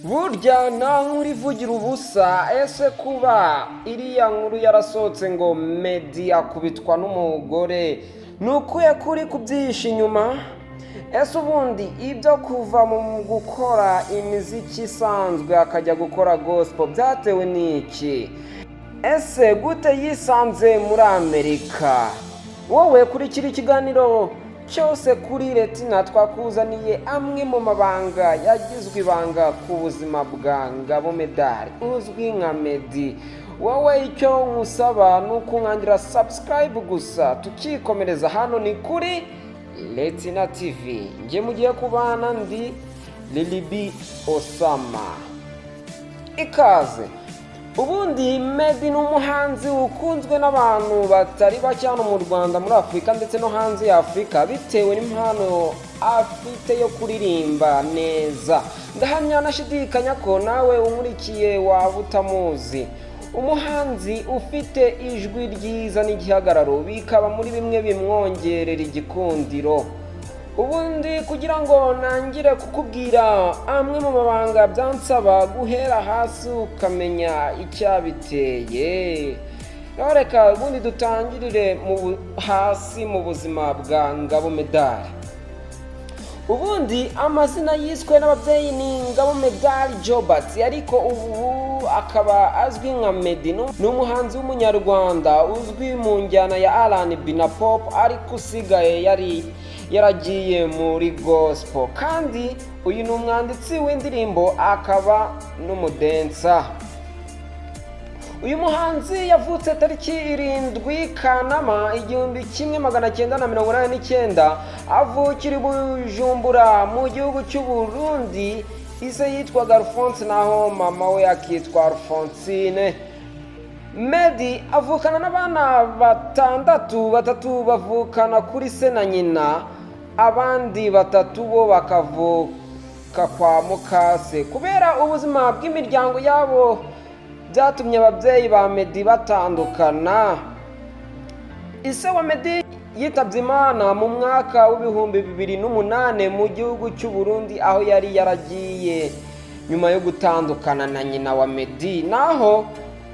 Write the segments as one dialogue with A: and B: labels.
A: Burya nta nkuru ivugira ubusa. Ese kuba iriya nkuru yarasohotse ngo Meddy akubitwa n'umugore, ni ukuye kuri kubyihisha inyuma? Ese ubundi ibyo kuva mu gukora imiziki isanzwe akajya gukora gospel byatewe n'iki? Ese gute yisanze muri Amerika? Wowe kurikira ikiganiro cyose kuri Retina. Twakuzaniye amwe mu mabanga yagizwe ibanga ku buzima bwa Ngabo Medard uzwi nka Meddy. Wowe icyo nkusaba ni ukunkandira subscribe gusa, tukikomereza. Hano ni kuri Retina TV, njye mugiye kubana ndi Lilibi Osama. Ikaze. Ubundi Meddy ni umuhanzi ukunzwe n'abantu batari bake hano mu Rwanda, muri Afurika ndetse no hanze ya Afurika, bitewe n'impano afite yo kuririmba neza. Ndahamya nashidikanya ko nawe umurikiye waba utamuzi. Umuhanzi ufite ijwi ryiza n'igihagararo, bikaba muri bimwe bimwongerera igikundiro. Ubundi kugira ngo ntangire kukubwira amwe mu mabanga, byansaba guhera hasi ukamenya icyabiteye. Naho reka ubundi dutangirire hasi mu buzima bwa Ngabo Medard. Ubundi amazina yiswe n'ababyeyi ni Ngabo Medard Jobert, ariko ubu akaba azwi nka Meddy. Ni umuhanzi w'Umunyarwanda uzwi mu njyana ya R&B na pop, ariko usigaye yari yaragiye muri gospel. Kandi uyu ni umwanditsi w'indirimbo, akaba n'umudancer. Uyu muhanzi yavutse tariki 7 Kanama 1989, avukira i Bujumbura mu gihugu cy'u Burundi. Ise yitwaga Alphonse, naho mama we akitwa Alphonsine. Meddy avukana n'abana batandatu: batatu bavukana kuri se na nyina, abandi batatu bo bakavuka kwa mukase. Kubera ubuzima bw'imiryango yabo byatumye ababyeyi ba Meddy batandukana. Ise wa Meddy yitabye Imana mu mwaka w'2008 mu gihugu cy'u Burundi, aho yari yaragiye nyuma yo gutandukana na nyina wa Meddy. Naho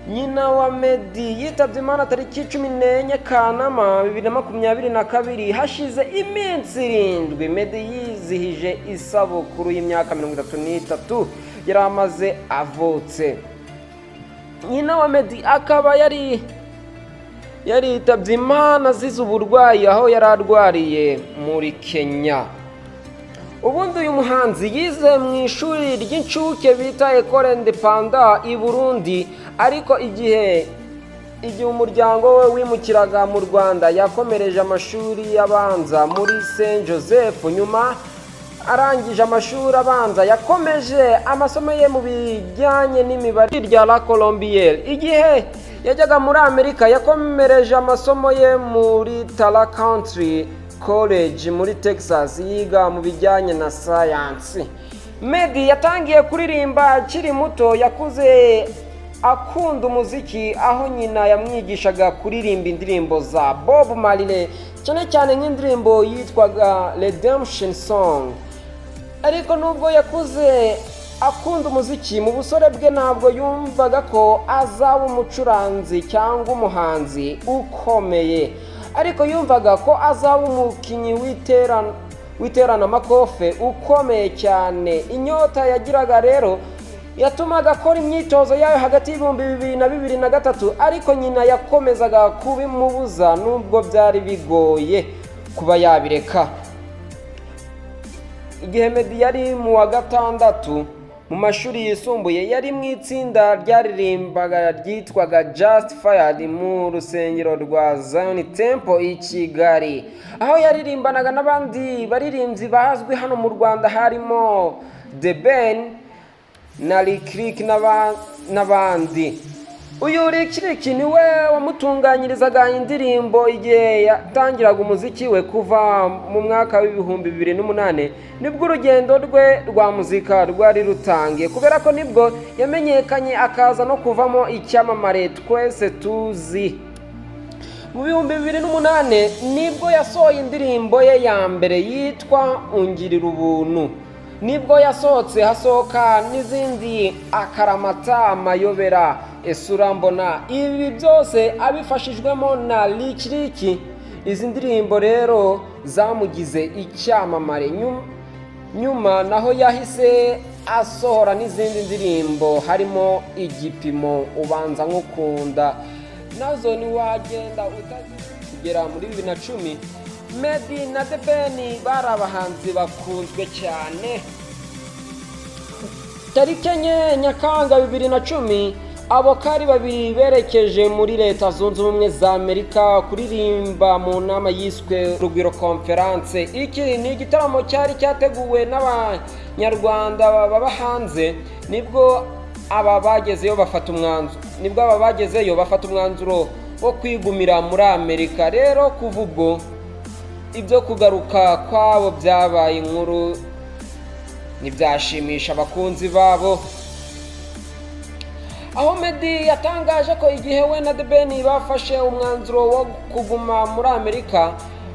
A: nyina wa Meddy yitabye Imana tariki 14 Kanama 2022, hashize iminsi 7 Meddy yizihije isabukuru y'imyaka 33 yari amaze avutse. Nyina wa Meddy akaba yari yaritabye Imana azize uburwayi, aho yari arwariye muri Kenya. Ubundi uyu muhanzi yize mu ishuri ry'incuke bita Ecole Indépendante i Burundi, ariko igihe umuryango we wimukiraga mu Rwanda, yakomereje amashuri abanza muri Saint Joseph. Nyuma arangije amashuri abanza, yakomeje amasomo ye mu bijyanye n'imibare rya La Colombiere. Igihe yajyaga muri Amerika, yakomereje amasomo ye muri Tara Country College muri Texas, yiga mu bijyanye na sayansi. Meddy yatangiye kuririmba akiri muto. Yakuze akunda umuziki, aho nyina yamwigishaga kuririmba indirimbo za Bob Marley, cyane cyane nk'indirimbo yitwaga Redemption Song. Ariko nubwo yakuze akunda umuziki, mu busore bwe ntabwo yumvaga ko azaba umucuranzi cyangwa umuhanzi ukomeye, ariko yumvaga ko azaba umukinnyi w'iteranamakofe ukomeye cyane. Inyota yagiraga rero yatumaga akora imyitozo yayo hagati y'ibihumbi bibiri na bibiri na gatatu, ariko nyina yakomezaga kubimubuza nubwo byari bigoye kuba yabireka. Igihe Meddy yari mu wa gatandatu mu mashuri yisumbuye, yari mu itsinda ryaririmbaga ryitwaga Just Fired mu rusengero rwa Zion Temple i Kigali, aho yaririmbanaga n'abandi baririmbyi bazwi hano mu Rwanda, harimo The Ben na Lick Lick n'abandi. Uyu Lick Lick niwe wamutunganyirizaga indirimbo igihe yatangiraga umuziki we. Kuva mu mwaka w'2008 nibwo urugendo rwe rwa muzika rwari rutangiye, kubera ko nibwo yamenyekanye akaza no kuvamo icyamamare twese tuzi. Mu 2008 nibwo yasohoye indirimbo ye ya mbere yitwa Ungirira Ubuntu. Nibwo yasohotse, hasohoka n'izindi: Akaramata, Amayobera, Ese Urambona. Ibi byose abifashijwemo na Lick Lick. Izi ndirimbo rero zamugize icyamamare. Nyuma naho yahise asohora n'izindi ndirimbo, harimo Igipimo, Ubanza Nkukunda, nazo Ntiwagenda Utazi. Kugera muri 2010, Meddy na The Ben bari abahanzi bakunzwe cyane. Tariki 4 Nyakanga 2010, abo kari babiri berekeje muri Leta Zunze Ubumwe za Amerika kuririmba mu nama yiswe Rugwiro Conference. Iki ni igitaramo cyari cyateguwe n'Abanyarwanda baba hanze. Nibwo aba bagezeyo bafata umwanzuro wo kwigumira muri Amerika. Rero kuva ubwo ibyo kugaruka kwabo byabaye inkuru, ntibyashimisha abakunzi babo, aho Meddy yatangaje ko igihe we na The Ben bafashe umwanzuro wo kuguma muri Amerika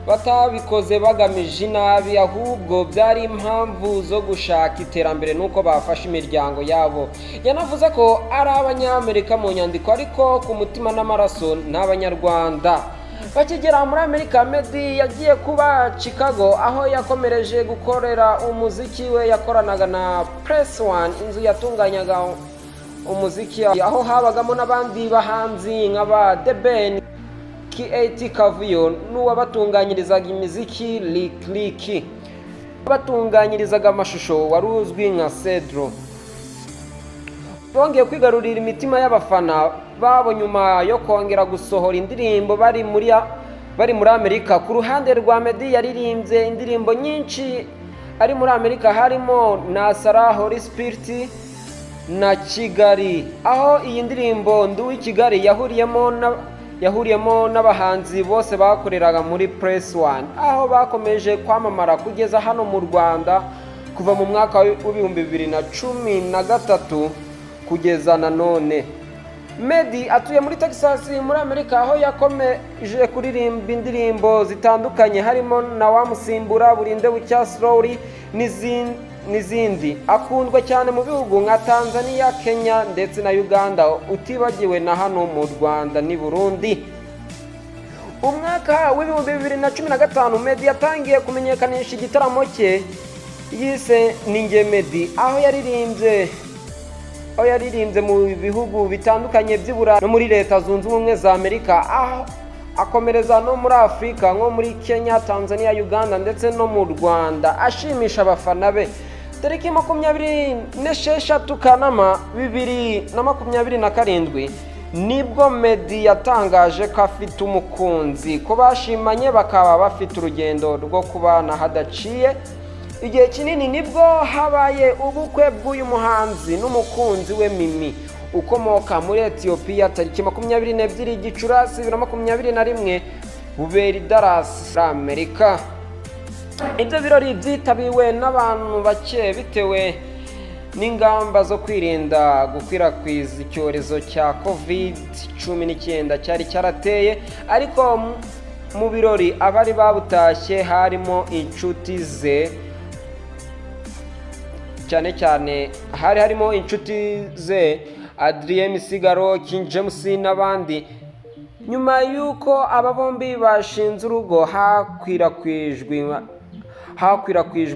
A: batabikoze bagamije inabi, ahubwo byari impamvu zo gushaka iterambere n'uko bafashe imiryango yabo. Yanavuze ko ari Abanyamerika mu nyandiko, ariko ku mutima n'amaraso ni Abanyarwanda. Bakigera muri Amerika, Meddy yagiye kuba Chicago, aho yakomereje gukorera umuziki we. Yakoranaga na Press One, inzu yatunganyaga umuziki, aho habagamo n'abandi bahanzi nk'aba The Ben, K8, Kavuyo n'uwabatunganyirizaga imiziki Lick Lick, batunganyirizaga amashusho wari uzwi nka Cedro. Bongeye kwigarurira imitima y'abafana babo nyuma yo kongera gusohora indirimbo bari muri Amerika. Ku ruhande rwa Meddy, yaririmbye indirimbo nyinshi ari muri Amerika, harimo Nasara, Holy Spirit na Kigali, aho iyi ndirimbo Ndi uw'i Kigali yahuriyemo n'abahanzi bose bakoreraga muri Press One, aho bakomeje kwamamara kugeza hano mu Rwanda kuva mu mwaka w'2013 kugeza na none. Meddy atuye muri Texas muri Amerika, aho yakomeje kuririmba indirimbo zitandukanye, harimo na Wamusimbura, Burinde Bucya, Slowly n'izindi. Akundwa cyane mu bihugu nka Tanzania, Kenya ndetse na Uganda, utibagiwe na hano mu Rwanda n'i Burundi. Umwaka w'2015, Meddy yatangiye kumenyekanisha igitaramo cye yise Ninjye Meddy, aho yaririmbye mu bihugu bitandukanye by'i Burayi no muri Leta Zunze Ubumwe za Amerika, aho akomereza no muri Afurika nko muri Kenya, Tanzania, Uganda ndetse no mu Rwanda, ashimisha abafana be. Tariki 26 Kanama 2027, nibwo Meddy yatangaje ko afite umukunzi, ko bashimanye, bakaba bafite urugendo rwo kubana hadaciye igihe kinini. Nibwo habaye ubukwe bw'uyu muhanzi n'umukunzi we Mimi ukomoka muri Etiyopiya, tariki 22 Gicurasi 2021, bubera i Dallas muri Amerika. Ibyo birori byitabiriwe n'abantu bake bitewe n'ingamba zo kwirinda gukwirakwiza icyorezo cya COVID-19 cyari cyarateye. Ariko mu birori abari babutashye harimo inshuti ze cyane cyane, hari harimo inshuti ze Adrien Misigaro, King James n'abandi. Nyuma y'uko aba bombi bashinze urugo, hakwirakwijwe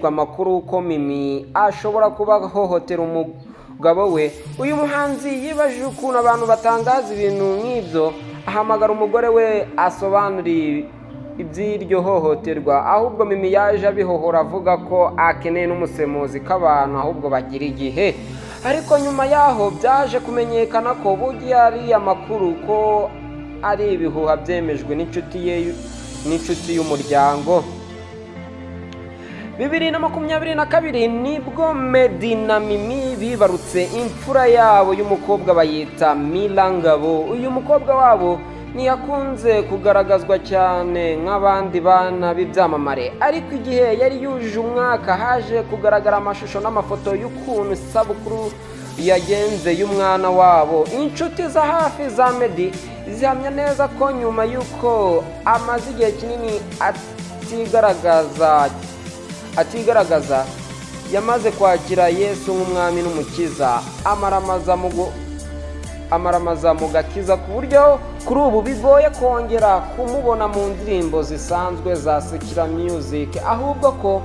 A: amakuru ko Mimi ashobora kuba ahohotera umugabo we. Uyu muhanzi yibajije ukuntu abantu batangaza ibintu nk'ibyo, ahamagara umugore we asobanura iby'iryo hohoterwa. Ahubwo Mimi yaje abihohora, avuga ko akeneye n'umusemuzi, k'abantu ahubwo bagira igihe. Ariko nyuma yaho byaje kumenyekana ko burya ari amakuru ko ari ibihuha, byemejwe n'inshuti ye n'inshuti y'umuryango. 2022 nibwo Meddy na Mimi bibarutse imfura yabo y'umukobwa, bayita Mirangabo. Uyu mukobwa wabo ntiyakunze kugaragazwa cyane nk'abandi bana b'ibyamamare, ariko igihe yari yujuje umwaka haje kugaragara amashusho n'amafoto y'ukuntu isabukuru yagenze y'umwana wabo. Inshuti za hafi za Meddy zihamya neza ko nyuma y'uko amaze igihe kinini atigaragaza. yamaze kwakira Yesu nk'umwami n'umukiza, amaramaza mu gakiza, ku buryo kuri ubu bigoye kongera kumubona mu ndirimbo zisanzwe za secular music, ahubwo ko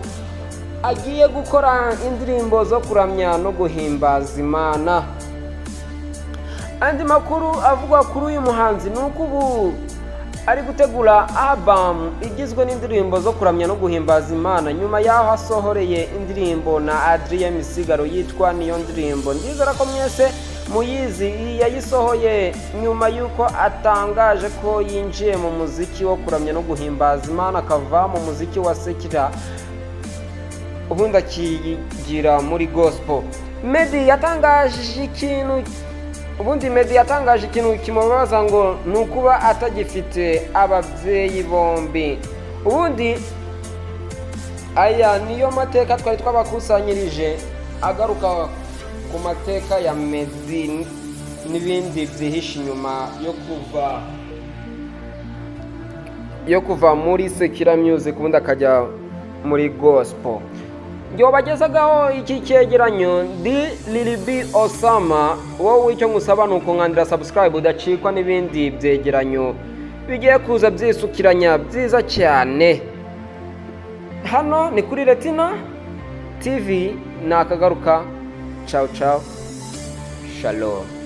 A: agiye gukora indirimbo zo kuramya no guhimbaza Imana. Andi makuru avugwa kuri uyu muhanzi ni uko ubu ari gutegura album igizwe n'indirimbo zo kuramya no guhimbaza Imana, nyuma y'aho asohoreye indirimbo na Adrien Misigaro yitwa "Niyo Ndirimbo". Ndizera ko mwese muyizi. Iyi yayisohoye nyuma y'uko atangaje ko yinjiye mu muziki wo kuramya no guhimbaza Imana, akava mu muziki wa secular, ubundi akigira muri gospel. Meddy yatangaje ikintu Ubundi Meddy yatangaje ikintu kimubabaza, ngo ni ukuba atagifite ababyeyi bombi. Ubundi aya niyo mateka twari twabakusanyirije agaruka ku mateka ya Meddy n'ibindi byihishe inyuma yo kuva muri secular music, ubundi akajya muri gospel. Bagezagaho iki cyegeranyo ndi Lilibi Osama. Wowe icyo ngusaba ni ukunkandira subscribe, udacikwa n'ibindi byegeranyo bigiye kuza byisukiranya byiza cyane. Hano ni kuri Retina TV, ni akagaruka. Ciao ciao, shalom.